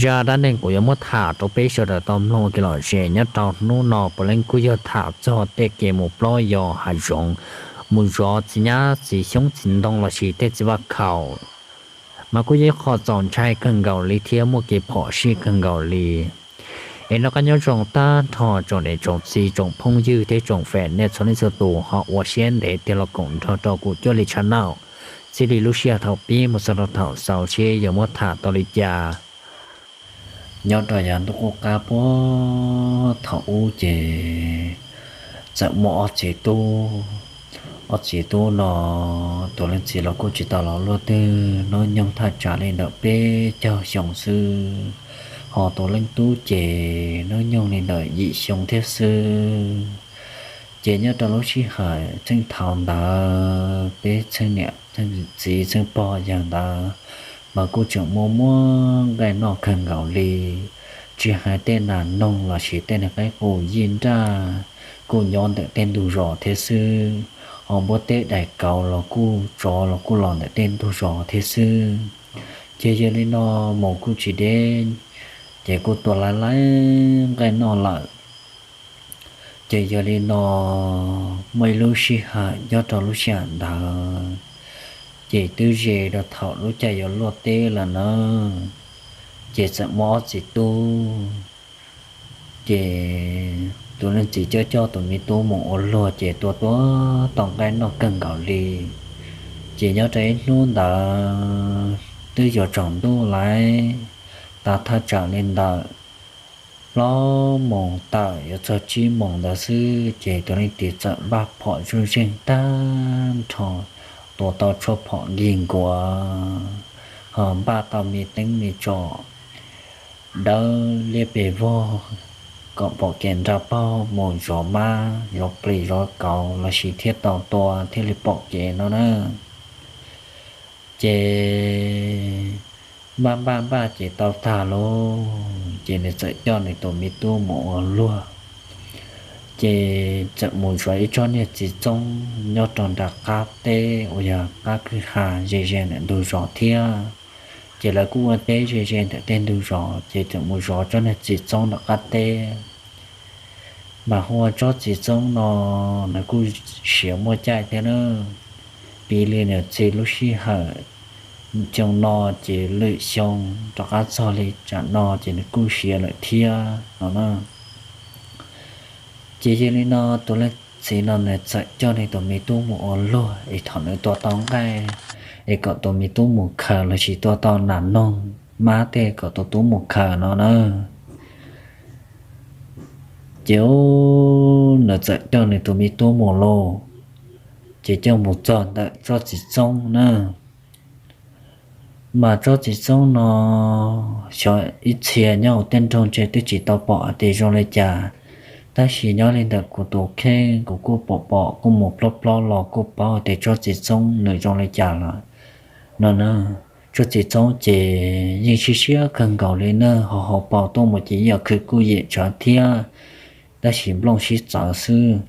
Zaj dab neeg kuv yuav muab tham rau peb sawv daws tau mloog ua ke lom zem nyob rau hnub no puav leej kuj yog tham txog tej kev mus plob yos hav zoov, mus zov txiv nyab txiv xyoob txiv ntoo lossis tej txiv vaj khaum, mas kuj yog ib qho txaus ntshai kawg nkaus li thiab muaj kev phom sij kawg nkaus li. Es noj qab nyob zoo tag nrho tsoom niam tsoom txiv tsoom phooj ywg thiab tsoom fam nej txhua leej txhua tus ho ua siab ntev tiag los koom nrog rau kuv Cuaj Li channel. Txij li lub sij hawm thaum pib mus txog rau thaum xaus seb yuav muab tham tau li cas. Nyob rau yav ntuj qub qab puag thaum ub ces txawm muaj ob txiv tub. Ob txiv tub no tus leej txiv los kuj tsis tau laus luaj twg, hnub nyoog thaj tsam li ntawm peb caug xyoo xwb, ho tus leej tub ces hnub nyoog li ntawm yim xyoo thiab xwb. Ces nyob rau lub sij hawm txheej thaum ntawd peb txheej niam txheej txiv txheej pog yawg ntawd mas kuj tseem muaj muab nqaij noj kawg nkaus li, tsis hais tej nas noog lossis tej niag qaib qus yij nraj kuj nyob ntawm tej ntug zos thiab xwb, ho npua teb dais kauv los kuj tsov los kuj los ntawm tej ntug zos thiab xwb. Ces yog li no mus kuj tsis deb, ces kuj tua laiv laiv nqaij noj lawm. Ces yog li no muaj ib lub sij hawm nyob rau lub sij hawm ntawd, ces twb ze rau thaum lub caij yuav luaj teb lawm na, ces txawm muaj ob txiv tub. Ces tus leej txiv coj coj tus me tub mus ua luag ces tua tua tau nqaij noj kawg nkaus li. Ces nyob rau ib hnub ntawd twb yuav tsaus ntuj laiv, tas thaj tsam li ntawm plaub moos tawm yuav txog tsib moos ntawd xwb ces tus leej txiv txawm npaj phom zuj zeeg tag nrho, tua tau tshuaj phom nkig nkuav, ho npaj tau me teeb me tsom dawb liab pes vog kom pom kev nra paug mus zov mab zov plis zov kauv lossis thiaj tau tua thiaj li pom kev no na. Ces npaj npaj npaj ces tau tag lauj, ces nws txawm coj nws tus me tub mus ua luag. Ces txawm mus zov ib tsob niag txiv txoob nyob rau nram qab teb uas yog qab kwj ha ze ze ntawm ntug zos thiab. Ces lawv kuj ua teb ze ze ntawm tej ntug zos ces txawm mus zov tsob niag txiv txoob nram qab teb. Mas hu ua tsob txiv txoob no nws kuj siav muaj caij thiab na. Piv li nws txij lub sij hawm xyoo no ces lwm xyoo rov qab txog li tsam no ces nws kuj siav lawm thiab no na. Ces yog li no tus leej txiv no nws txawm coj nws tus me tub mus ua luag es thaum nws tua tau nqaij es kom tus me tub mus khaws lossis tua tau nas noog mab tej kom tus tub mus khaws no na. Ces nws txawm coj nws tus me tub mus lauj, ces coj mus txog ntawm tsob txiv txoob na. Mas tsob txiv txoob no xyov ib txhia nyob hauv tej nroog ntshe twb tsis tau pom hais tias zoo li cas, tab sis nyob li ntawm kuv tus kheej kuv kuj pom pom kuj mus plob plob los kuj paub hais tias tsob txiv txoob nws zoo li cas lawm no na. Tsob txiv txoob ces yeej siab siab kawg nkaus li na, ho hauv paus tuaj mus ces yeej khwv kuj yem tsawv thiab, tab sis nplooj sib txawv xwb.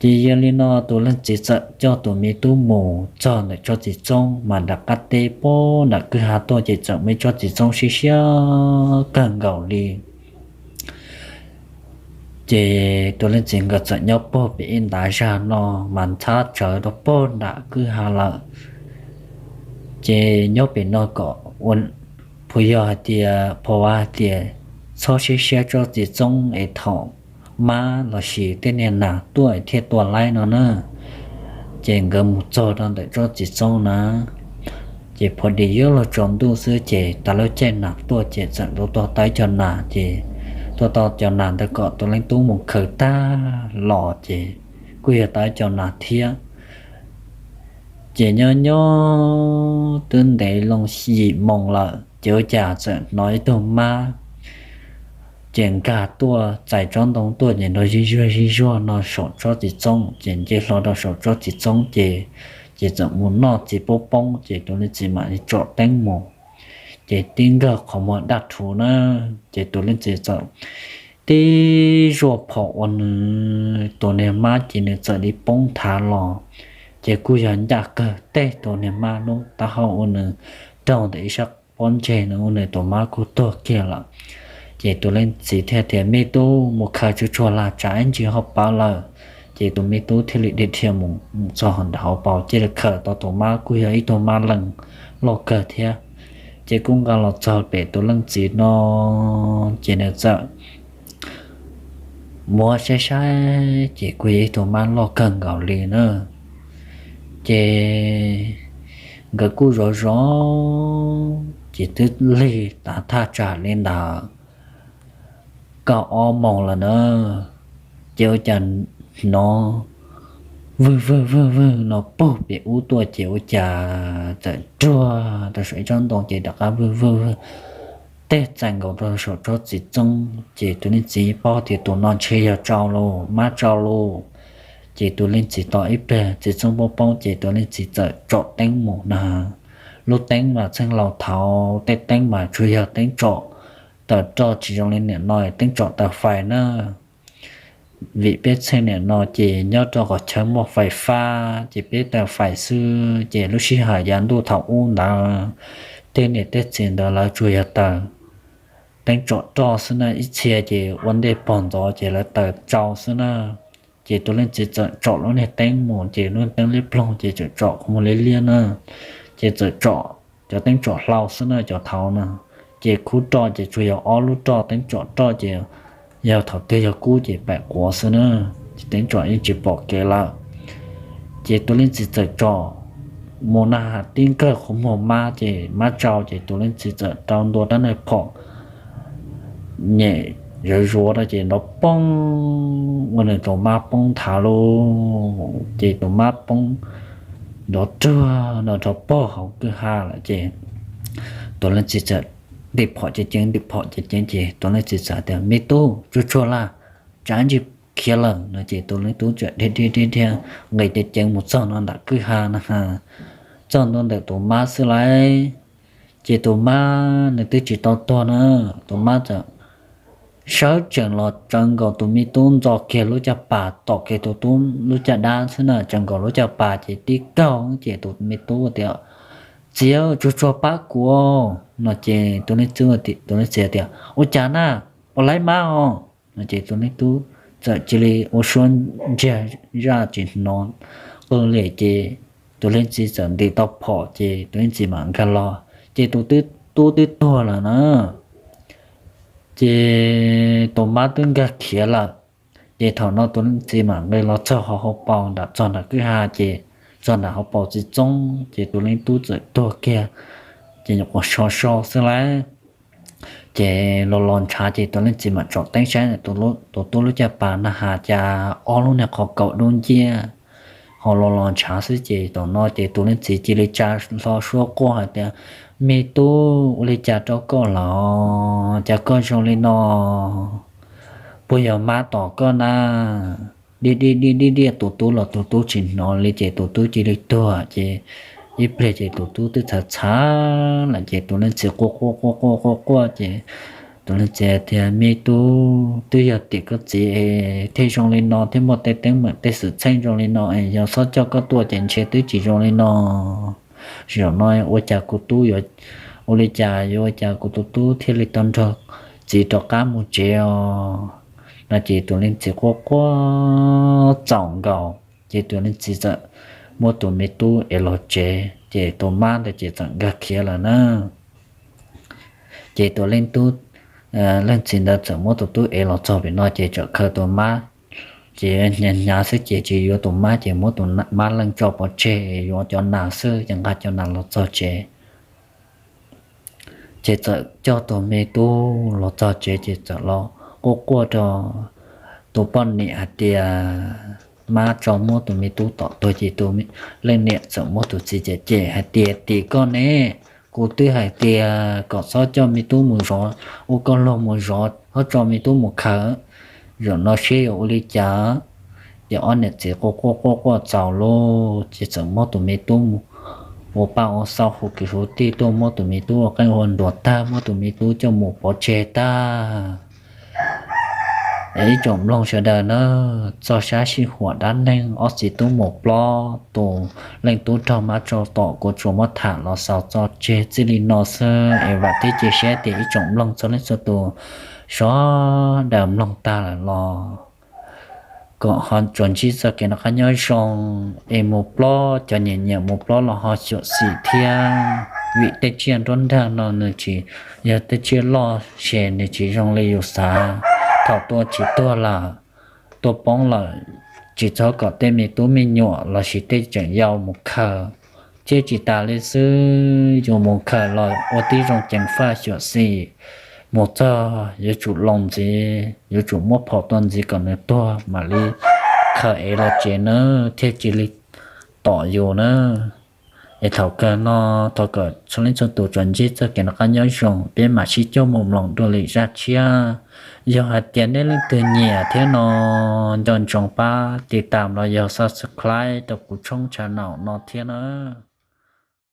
Ces yog li no tus leej txiv txawm coj tus me tub mus txog ntawm tsob txiv txoob mas nram qab teb puag nram kwj ha tuaj ces txawm muaj ib tsob txiv txoob siab siab kawg nkaus li. Ces tus leej txiv nkawd txawm nyob puag pem ib ntav zag no mas ntxhab tsawv rau puag nram kwj ha lawm. Ces nyob pem no kom ua, puas yog hais tias phom vaj hais tias txhob siab siab tsob txiv txoob es thaum mab lossis tej niag nas tuaj thiaj tua laib no na. Ces nkawd mus txog rau ntawm tsob txiv txoob na, ces phom dis yuav luag tsaus ntuj xwb ces tas lub caij nas tuaj ces txawm tuaj tau ib co nas ces tuaj tau cov nas ntawd kom tus leej tub mus khaws tag los ces kuj yog tau ib co nas thiab. Ces nyob nyob twb ntev loo yim moos lawm ces ua cas txawm hnov ib tug mab ces nkag tuaj txais tsob ntoo tuaj ces nrov zij zuag zij zuag no saum tsob txiv txoob ces nce hlo rau saum tsob txiv txoob ces, ces txawm mus noj txiv poob poob ces tus leej txiv mam li tsom teeb mus, ces tib nkawg qhov muag daj rhuv na, ces tus leej txiv txawm tib zuaj phom ua nws tus niag mab ces nws txawm li poob nthav los, ces kuj yog ncaj kawg teg tus niag mab lub taub hau ua nws raug ntawm ib sab pob ntseg no nws tus mab kuj tuag kiag lawm. Ces tus leej txiv thiaj tias, Me tub, mus khaws tsuag tsuag lam tsam ib ntsis ho pawv lawm. Ces tus me tub thiaj li dhia dhia mus txog nram hauv paus, cia li khaws tau tus mab kuj yog ib tug mab leej loj kawg thiab. Ces kuj nqa los txog pem tus leej txiv no, ces nws txawm muab saib saib ces kuj yog ib tug mab loj kawg nkaus li na. Ces nkawd kuj zov zov, ces twb lig tav thaj tsam li ntawd kaum ob moos lawm na, ces ua cas hnov vwg vwg vwg vwg no puag pem ub tuaj, ces ua cas txawm ruag rau saum ib tsob ntoo, ces rov qab vwg vwg vwg tej txais nkaus rau saum tsob txiv txoob. Ces tus leej txiv paub tias tus no ntshe yog tsau lauj, mab tsau lauj. Ces tus leej txiv tos ib pliag txiv txoob poob poob, ces tus leej txiv txawm tsom teeb mus na. Lub teeb mas txheej laus thaud tej teeb mas tsuas yog teeb tsom taws roj, tsis zoo li nim no teeb tsom taws fais na. Vim peb txheej nim no ces nyob rau qhov chaw muaj fais fab ces peb taws fais xwb, ces lub sij hawm yav ntuj thaum ub ntawd tej niam tej txiv ntawd lawv tsuas yog taws teeb tsom roj xwb na, ib txhia ces ua ntej pog ntxov ces lawv taws tsau xwb na. Ces tus leej txiv txawm tsom lub niag teeb mus, ces lub teeb liab ploog ces txawm tsom qhov muag liab liab na, ces txawm tsom cov teeb tsom hlau xwb na cov thaud na. Ces khub roj ces tsuas yog ob lub roj, teeb tsom roj ces yog thaum twg yog kub ces pam quav xwb na, ces teeb tsom yeej tsis pom kev lawm. Ces tus leej txiv txawm tsom mus na has tib nkawg qhov muag mab ces mab tsau, ces tus leej txiv txawm rau ntua rab niag phom nyem zuav zuav rau ces nrov poob ua nws tus mab poob nthav lauj. Ces tus mab poob nrov ruag no rau pog hauv kwj ha lawm ces tus leej txiv txawm ntim phom ceev ceev, ntim phom ceev ceev, ces tus leej txiv txawm tias, Me tub, tsuag tsuag laj, tsam ntsis khiav lawm no. Ces tus leej tub txawm dhia dhia dhia dhia nqis ceev ceev mus txog no nram kwj ha na, txog ntua ntawm tus mab xwb lauj. Ces tus mab nws twb tsis tau tuag na, tus mab txawm sawv tsees los tsawv nkaus tus me tub, ntxo kiag lub caj pas, tom kiag tus tub lub caj dab xwb na, tsawv nkaus lub caj pas ces tib kaug ces tus me tub tias, Txiv, tsuag tsuag pab kuv no. Ces tus leej txiv tias, Ua cas na, puas laib mab os? No ces tus leej tub txawm cia li ua suab ntsiag zaj tsis hnov qw li ces tus leej txiv txawm ntim tau phom ces tus leej txiv mam nkag los ces tus tub twb tuag lawm na. Ces tus mab twb nkag khiav lawm. Ces thaum no tus leej txiv mam nqis los txog hauv paus nram, txog nram kwj ha ces txog nram hauv paus txiv txoob ces tus leej tub txawm tuag kiag. Ces nyuam qhuav so so xwb lauj. Ces los los ntshav ces tus leej txiv mam tsom teeb saib tus tub lub caj pas na has cas ob lub niag qhov kaum dub nciab ho los los ntshav xwb. Ces thaum no ces tus leej txiv cia li tsa hlo suab quaj hais tias, Me tub, ua li cas rau koj los cas koj zoo li no? Puas yog mab tom koj na? Diaj diaj diaj diaj diaj tus tub los tus tub tsis hnov li ces tus tub cia li tuag ces ib pliag ces tus tub twb txhav txhav lawm ces tus leej txiv quaj quaj quaj quaj quaj quaj ces tus leej txiv tias, Me tub, twb yog tim koj txiv es thiaj zoo li no thiab muaj tej teeb meem tej xwm txheej zoo li no es yog txhob coj koj tuaj ces ntshe twb tsis zoo li no. Zaum no ua cas kuv tub yuav, ua li cas yuav ua cas kuv tus tub thiaj li tau nrog txiv rov qab mus tsev os? No ces tus leej txiv quaj quaj txaus nkaus ces tus leej txiv txawm muab tus me tub ev los tsev ces tus mab ntawd ces txawm nkag khiav lawm na. Ces tus leej tub, leej txiv ntawd txawm muab tus tub ev los txog pem no ces txawm khaws tus mab, ces hnyav hnyav xwb ces tsis yuav tus mab ces muab tus mab leej tso pov tseg yuav cov nas xwb ces nqa cov nas los txog tsev. Ces txawm coj tus me tub los txog tsev ces txawm los quaj quaj rau tus poj niam hais tias mab tso muab tus me tub tom tuag ces tus leej niam txawm muab tus txiv cem cem hais tias, Tim koj ne, kuv twb hais tias kom txhob coj me tub mus zov, ua koj luag mus zov, txhob tso me tub mus khaws. Zaum no seb yuav ua li cas? Ces ob niam txiv quaj quaj quaj quaj txaus lauj ces txawm muab tus me tub mus ua paj ua xau hu kwv hu tij tuaj muab tus me tub ua qeej ua nruas tag, muab tus me tub coj mus pov tseg tag. Ib tsoom mloog sawv daws na, txog sab sij huam dab neeg ob txiv tub mus plob, tus leej tub raug mab tso tom kuv tsuas muab tham los xaus txog tseg txij li no xwb es vam thiab cia siab tias ib tsoom mloog txhua leej txhua tus sawv daws mloog tag lawm los kom ho tsuas ntsib txoj kev noj qab nyob zoo es mus plob cov nyiam nyiam mus plob los ho xyuam xim thiab, vim tej tsiaj nruab nrag no nws tsis yog tej tsiaj loj ces nws tsis zoo li yus xav. Thaum tua tsis tuag lawm, tua poob lawm, tsis txhob kom tej me tub me nyuam lossis tej tseem yau mus khaws. Thiab tsis tas li xwb, yus mus khaws los ua tib zoo ceev faj xyuam xim, mus txog yuav tsum loo ntxiv, yuav tsum muab phom tua ntxiv kom nws tuag mam li khaws ev los tsev nawb, thiaj cia li tom yus nawb. Es thaum kawg no thov kom txhua leej txhua tus tsuas ntsib txoj kev noj qab nyob zoo, peb mam sib coj mus mloog dua lwm zaj tshiab. Yog hais tias nej leej twg nyiam thiab no, nco ntsoov pab tiv tam los yog subscribe rau kuv tshooj channel no thiab nawb.